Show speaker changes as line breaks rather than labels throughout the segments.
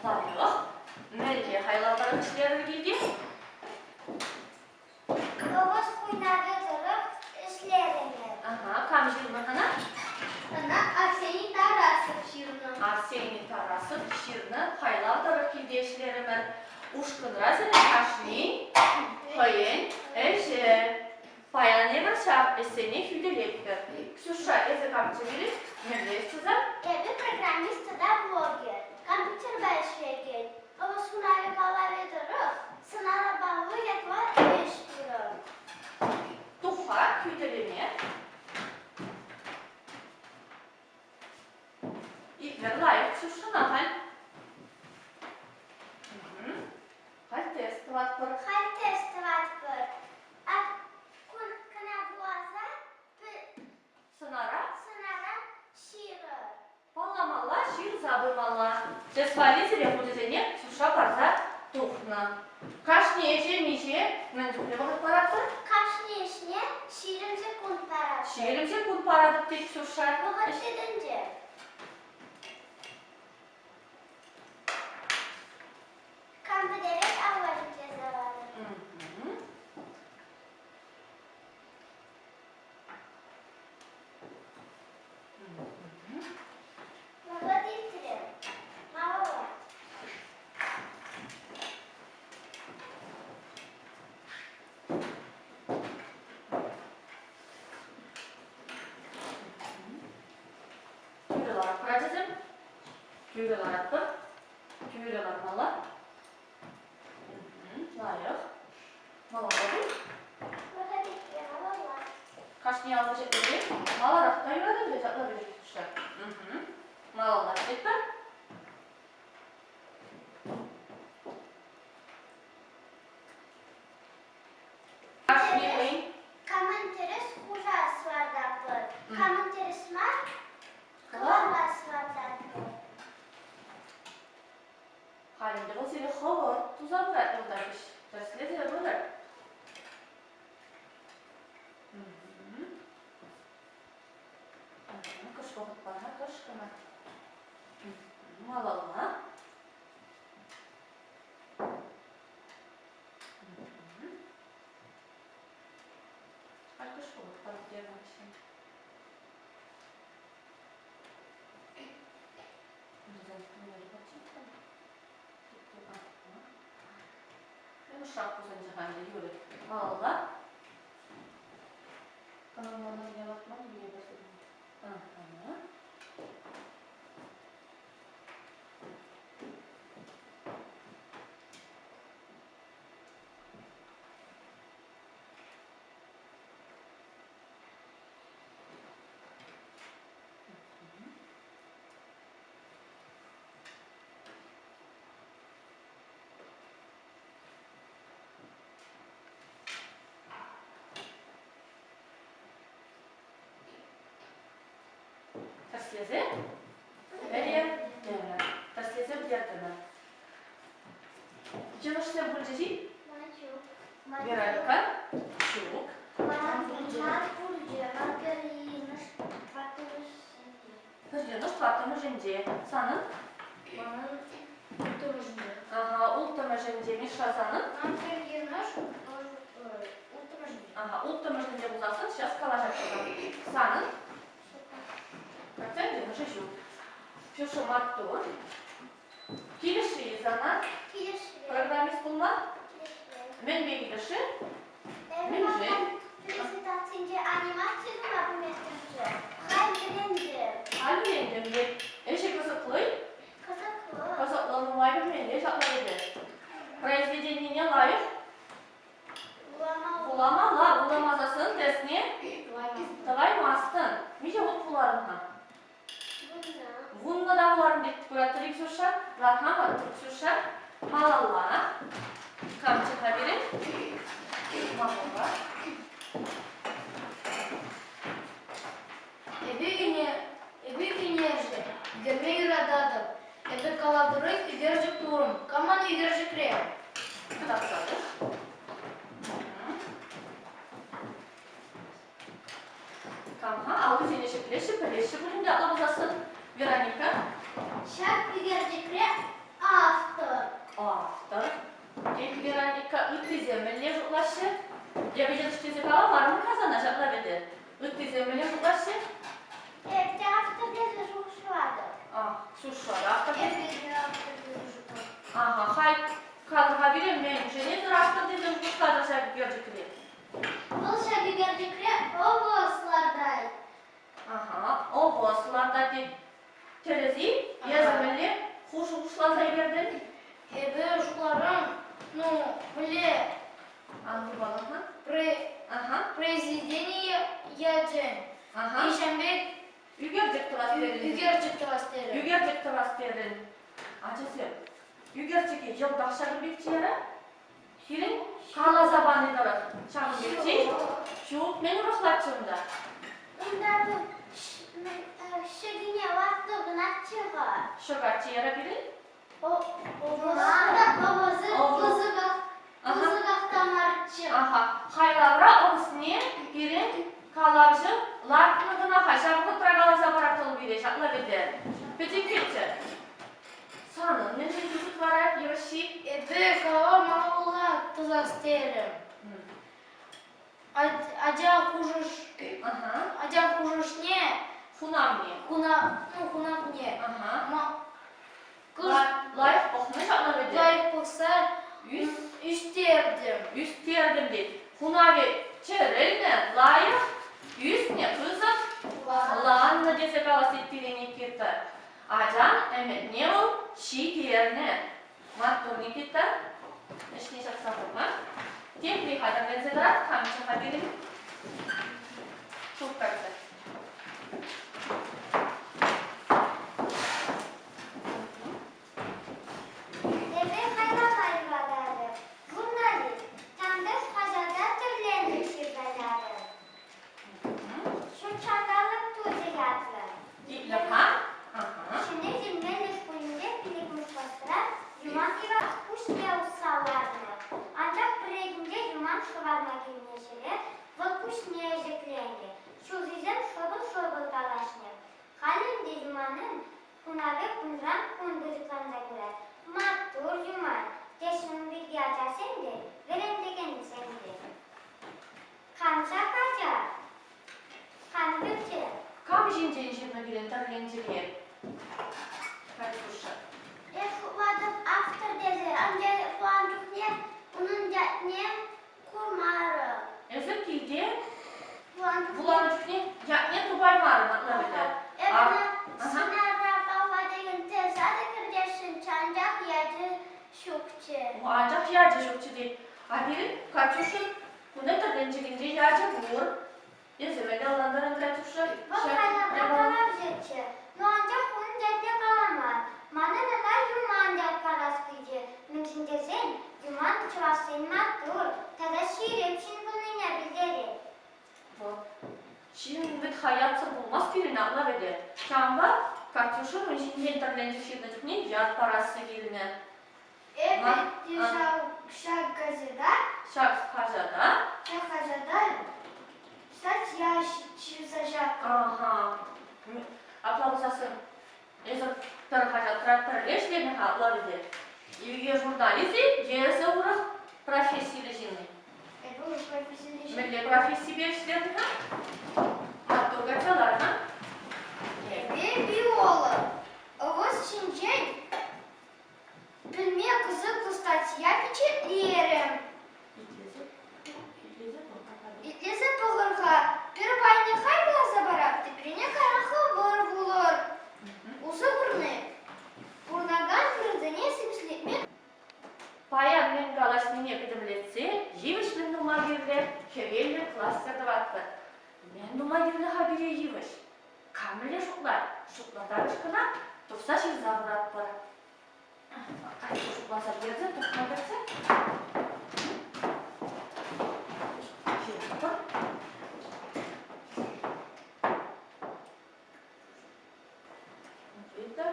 Лайӑх. Мӗнле хайлавра ӗҫлерӗр килте?
Ӑвӑс хунавӗ тӑрӑх ӗҫлерӗмӗр.
Ага, кам ҫырнӑ кӑна?
Ӑна Арсений Тарасов ҫырнӑ.
Арсений Тарасов ҫырнӑ хайлав тӑрӑх килте ӗҫлерӗмӗр. Ушкӑнра сирӗн кашни хӑйӗн ӗҫӗ. Паян эпир ҫав ӗҫсене хӳтӗлетпӗр. Ксюша, эсӗ камччӗ пирӗн? Мӗнле ӗҫ туса?
Эпӗ программист тата блогер. Компьютерпа ӗҫлекен. Ӑвӑс хунавӗ калавӗ тӑрӑх сӑнарапаллӑ ятла ӗҫ турӑм.
Туха хӳтӗлеме Итлӗр лайӑх Ксюшӑна халь. Халь тест тӑватпӑр.
Халь тест тӑватпӑр. А кун кӑна вуласа
Сӑнара?
Сӑнара ҫырӑр.
Палламалла, ҫырса пымалла. Тест валли сире хучӗсене Ксюша парса тухнӑ. Кашни ӗҫе миҫе, мӗн чухлӗ вӑхӑт паратпӑр?
Кашни ӗҫне 20 секунд паратпӑр.
20 секунд паратӑп, тет Ксюша.
Вӑхӑт тытӑнчӗ. Кам пӗтерет, алла ҫӗклесе ларать. Вӑхӑт иртрӗ. Малалла.
Тӳрӗ ларатпӑр, ачасем. Тӳрӗ ларатпӑр. Тӳрӗ лармалла. Лайӑх. Малалла пуль.
Вӑхӑт иртрӗ, малалла.
Кашни алӑ ҫӗклесе маларах та юратать вӗт ҫапла пӗчӗк Малалла ӗҫлетпӗр. Кашни хӑйӗн
Камӑн тӗрӗс хушас лартатпӑр, камӑн тӗрӗс мар кӑларас лартатпӑр.
Халь ӗнтӗ вӑл сире хӑвӑрт туса пырать юлташ. Тӗрӗслесе пырӑр. Кӑш вӑхӑт пар-ха, кӑш кӑна. Малалла. Халь кӑш вӑхӑт пар терӗм. Йӑнӑшрах пусӑнчӗ-ха ӗнтӗ, юрӗ. Малалла. Кӑна лартман Ага. Тӗрӗслесе пӗтертӗмӗр. Тӗрӗслесе пӗтертӗмӗр. Йӑнӑшсем пулчӗҫ-и?
Ман ҫук.
Вероника? Ҫук.
Ман пулчӗ. Ман пӗр йӑнӑш тӑваттӑмӗшӗнче.
Пӗр йӑнӑш тӑваттӑмӗшӗнче. Санӑн?
Манӑн улттӑмӗшӗнче.
Ага, улттӑмӗшӗнче. Миша, санӑн?
Ман пӗр йӑнӑш улттӑмӗшӗнче.
Ага, улттӑмӗшӗнче пулсассӑн сейчас калаҫатпӑр. Санӑн? Хотя йӑнӑшӗ ҫук. Ксюша, маттур. Килӗшрӗ-и сана?
Килӗшрӗ.
Программист пулма?
Килӗшрӗ.
Мӗнпе килӗшрӗ?
Эпӗ
Мӗншӗн?
презентацинче анимаци тума пӗлместӗмччӗ. Халь вӗрентӗм.
Халь вӗрентӗм те. Ӗҫӗ кӑсӑклӑ-и?
Кӑсӑклӑ.
Кӑсӑклӑ нумай пӗлмелле ҫапла эпӗ. Произведенине лайӑх
Вуламалла.
вуламалла. Вуламасассӑн тестне тӑваймастӑн. Миҫе хут вуларӑн-ха?
Вунна.
Вунна та вуларӑм тет куратӑр-и, Ксюша? Ларма Ксюша. Малалла. Камччӗ-ха пирӗн? Малалла.
Эпӗ ӳнерҫӗ, ӳкерме юрататӑп. Эпӗ калаври ӳкерчӗк турӑм. Кам ман ӳкерчӗкре?
Кӑтартса тух. Кам-ха аллисене ҫӗклеҫҫӗ, пӗлеҫҫӗ пулин те апла пулсассӑн. Вероника.
Ҫак ӳкерчӗкре автор.
Эпӗ йӑнӑш тесе каламарӑм-ха сана ҫапла вӗтӗ. Ыттисем мӗнле шутлаҫҫӗ?
Эп те автор тесе шухӑшлатӑп.
А, Ксюша автор
Эпӗ те автор тесе шутлатӑп.
Ага, хай калӑр-ха пире мӗншӗн эсир автор тесе шухӑшлатӑр ҫак ӳкерчӗкре?
Вӑл ҫак ӳкерчӗкре ӑвӑс лартать.
Ага, ӑвӑс лартать тет. Тӗрӗс-и? Эсӗ мӗнле ху шухӑшласа ӳкертӗн?
Эпӗ шутларӑм, ну, мӗнле
Ан тупалӑх-ха. Ага.
произведение ячӗ.
Ага.
Ҫавӑн пек
Ӳкерчӗк тӑвас терӗн.
Ӳкерчӗк тӑвас терӗм.
Ӳкерчӗк тӑвас терӗн. Ачасем, ӳкерчӗке йӑлтах ҫакӑн пек чиярӗ. Сирӗн каласа пани тӑрӑх ҫавӑн пек Ҫук, мӗн урӑхлаччӗ унта?
Унта вӑл ҫӑкине ваттӑ кӑначчӗ-ха.
Ҫӑкаччӗ яра пирӗн?
Пысӑках та марччӗ.
Аха, хайлавра ӑсне пирӗн калавҫӑ лартнӑ кӑна-ха, ҫав вӑхӑтра каласа парать вӑл пире ҫапла вӗтӗ. Пӗчӗккӗччӗ. Санӑн мӗншӗн пысӑк вара йывӑҫҫи?
Эпӗ калава малалла тӑсас терӗм. Ача хушӑш ача хушӑшне
Хунамне.
Хуна, ну, хунамне.
Лайӑх пӑхнӑ ҫакна вӗтӗ.
Лайӑх пӑхса ӳстертӗм.
Ӳстертӗм тет. Хунавӗ чӗрӗлнӗ, лайӑх ӳснӗ, пысӑк ланнӑ тесе калас тет пире Никита. Ачан ӗмӗтне вӑл ҫитернӗ. Маттур, Никита. Ӗҫне ҫакса хурма. Тепри хатӗрленсе тӑрать, камччӗ-ха пирӗн? Ҫук кайса.
Эпӗ хайлава юрататӑп. Журналист, Тантӑш хаҫата тӗрленчӗк ҫырса ятӑм. Ҫут ҫанталӑк тусӗ ятлӑ.
Итлӗр-ха.
Ҫӗнӗ Йӗлмелӗх кунӗнче пиллӗкмӗш класра Юман Иванов пуҫне усса ларнӑ. Анчах пӗррехинче Юман шӑварма килнӗ ҫӗре вӑл пуҫне ҫӗкленӗ, ҫулҫисем шӑкӑл-шӑкӑл калаҫнӑ. Халь ӗнтӗ Юманӑн хунавӗ кунран кун пысӑкланса пырать. Маттур, Юман, теҫҫӗ ун пирки ачасем те, вӗрентекенсем те. Кам ҫак ача? Кам пӳрте?
Кам ҫинчен ҫырнӑ пирӗн тӗрленчӗке? Катюша.
Эп шутлатӑп автор тесе, анчах пулан чухне унӑн ятне курмарӑм.
Эсӗ килте вуланӑ чухне ятне тупаймарӑн апла вӗт?
Эп ӑна сӑнара палла текен тӗса та кӗртесшӗнччӗ, анчах ячӗ ҫукчӗ.
Анчах ячӗ ҫукчӗ тет. А пирӗн Катюшӑн кунта тӗрленчӗкӗнче ячӗ пур. Эсӗ мӗнле ӑнлантарӑн, Катюша?
Вӑл хайлавра калавҫӑччӗ. Ну, анчах унӑн ятне каламан. Манӑн ӑна Юман ят парас килчӗ. Мӗншӗн тесен Юман чӑвашсен маттур тата ҫирӗп ҫын пулнине пӗлтерет.
Вӑл ҫын вӗт-ха ятсӑр пулмасть пирӗн апла вӗтӗ. Ҫавӑнпа Катюшӑн ун ҫинчен тӗрленчӗк ҫырнӑ чухне ят парасси килнӗ.
Эпӗ те ҫак газета
Ҫак хаҫата
ҫак хаҫата статья ҫырса ҫакрӑм.
Аха. Апла пулсассӑн эсӗ пӗр хаҫатра пӗрле ӗҫленӗ-ха апла вӗт. Е журналист-и, е эсӗ урӑх профессиллӗ ҫын-и?
Эпӗ урӑх профессиллӗ ҫын.
Мӗнле профессипе ӗҫлетӗн-ха? Маттур каччалар-ха.
Эпӗ биолог. Ӑвӑс ҫинчен Пӗлме кӑсӑклӑ статья пичетлерӗм. Итлесе пӑхӑр-ха, пӗр пайне хай вуласа парап, теприне кайран хӑвӑр вулӑр. Усӑ курни. Пурӑнакан вырӑнсене симӗслетме
Паян мӗн калаҫнине пӗтӗмлетсе йывӑҫ мӗн тума кирлӗ, хӗвеллӗ кластер тӑватпӑр. Мӗн тума кирлӗ-ха пире йывӑҫ? Кам мӗнле шутлать, шутлатарӗҫ кӑна, тухса ҫырса хуратпӑр. Каччӑ шутласа пӗтерсе тухма кӗрсе ҫыртпӑр. Это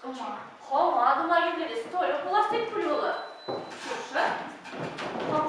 хӑма. Хӑма тума кирлӗ столик пулас тет пуль вӑл. Ксюша, хӑма.